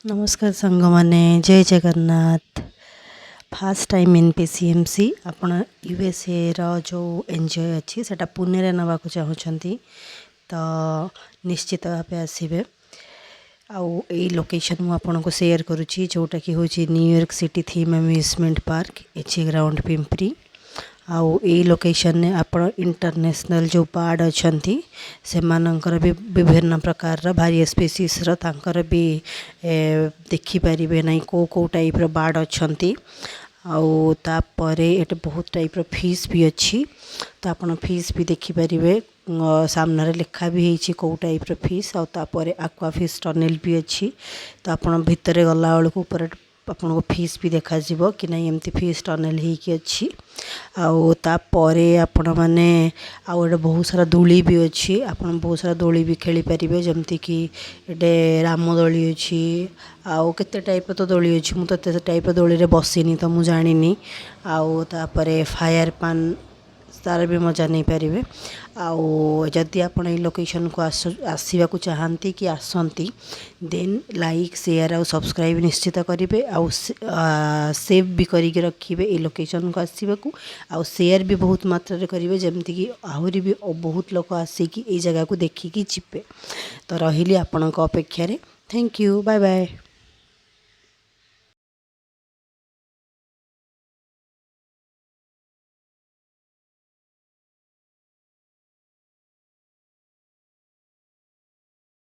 ନମସ୍କାର ସାଙ୍ଗମାନେ, ଜୟ Jagannath. First time in PCMC. ଆପଣ ୟୁଏସ୍ଏର ଯେଉଁ ଏନ୍ଜୟ ଅଛି, ସେଇଟା ପୁନେରେ ନେବାକୁ ଚାହୁଁଛନ୍ତି ତ ନିଶ୍ଚିତ ଭାବେ ଆସିବେ। ଆଉ ଏଇ ଲୋକେସନ୍ ମୁଁ ଆପଣଙ୍କୁ ସେୟାର କରୁଛି, ଯେଉଁଟାକି ହେଉଛି New York city theme amusement park, H A ground, Pimpri. ଆଉ ଏଇ ଲୋକେସନ୍ରେ ଆପଣ ଇଣ୍ଟରନ୍ୟାସନାଲ୍ ଯେଉଁ ବାର୍ଡ଼ ଅଛନ୍ତି, ସେମାନଙ୍କର ବି ବିଭିନ୍ନ ପ୍ରକାରର ଭାରିୟସ୍ ସ୍ପେସିସ୍ର ତାଙ୍କର ବି ଦେଖିପାରିବେ ନାହିଁ, କେଉଁ କେଉଁ ଟାଇପ୍ର ବାର୍ଡ଼ ଅଛନ୍ତି। ଆଉ ତାପରେ ଏଠି ବହୁତ ଟାଇପ୍ର ଫିସ୍ ବି ଅଛି, ତ ଆପଣ ଫିସ୍ ବି ଦେଖିପାରିବେ। ସାମ୍ନାରେ ଲେଖା ବି ହେଇଛି କେଉଁ ଟାଇପ୍ର ଫିସ୍। ଆଉ ତାପରେ ଆକ୍ୱା ଫିସ୍ ଟନେଲ୍ ବି ଅଛି, ତ ଆପଣ ଭିତରେ ଗଲାବେଳକୁ ଉପରେ ଆପଣଙ୍କୁ ଫିସ୍ ବି ଦେଖାଯିବ କି ନାଇଁ, ଏମିତି ଫିସ୍ ଟନେଲ୍ ହେଇକି ଅଛି। ଆଉ ତାପରେ ଆପଣମାନେ ଆଉ ଗୋଟେ ବହୁତ ସାରା ଦୋଳି ବି ଅଛି, ଆପଣ ବହୁତ ସାରା ଦୋଳି ବି ଖେଳିପାରିବେ। ଯେମିତିକି ଏଠି ରାମଦୋଳି ଅଛି, ଆଉ କେତେ ଟାଇପ୍ର ତ ଦୋଳି ଅଛି। ମୁଁ ତ ଏତେ ଟାଇପ୍ର ଦୋଳିରେ ବସିନି, ତ ମୁଁ ଜାଣିନି। ଆଉ ତାପରେ ଫାୟାର୍ ପାନ୍, ତାର ବି ମଜା ନେଇପାରିବେ। ଆଉ ଯଦି ଆପଣ ଏଇ ଲୋକେସନ୍କୁ ଆସିବାକୁ ଚାହାନ୍ତି କି ଆସନ୍ତି, ଦେନ୍ ଲାଇକ୍, ସେୟାର ଆଉ ସବସ୍କ୍ରାଇବ୍ ନିଶ୍ଚିତ କରିବେ। ଆଉ ସେଭ୍ ବି କରିକି ରଖିବେ ଏଇ ଲୋକେସନ୍କୁ ଆସିବାକୁ। ଆଉ ସେୟାର ବି ବହୁତ ମାତ୍ରାରେ କରିବେ, ଯେମିତିକି ଆହୁରି ବି ବହୁତ ଲୋକ ଆସିକି ଏଇ ଜାଗାକୁ ଦେଖିକି ଯିବେ। ତ ରହିଲି ଆପଣଙ୍କ ଅପେକ୍ଷାରେ। Thank you, bye bye.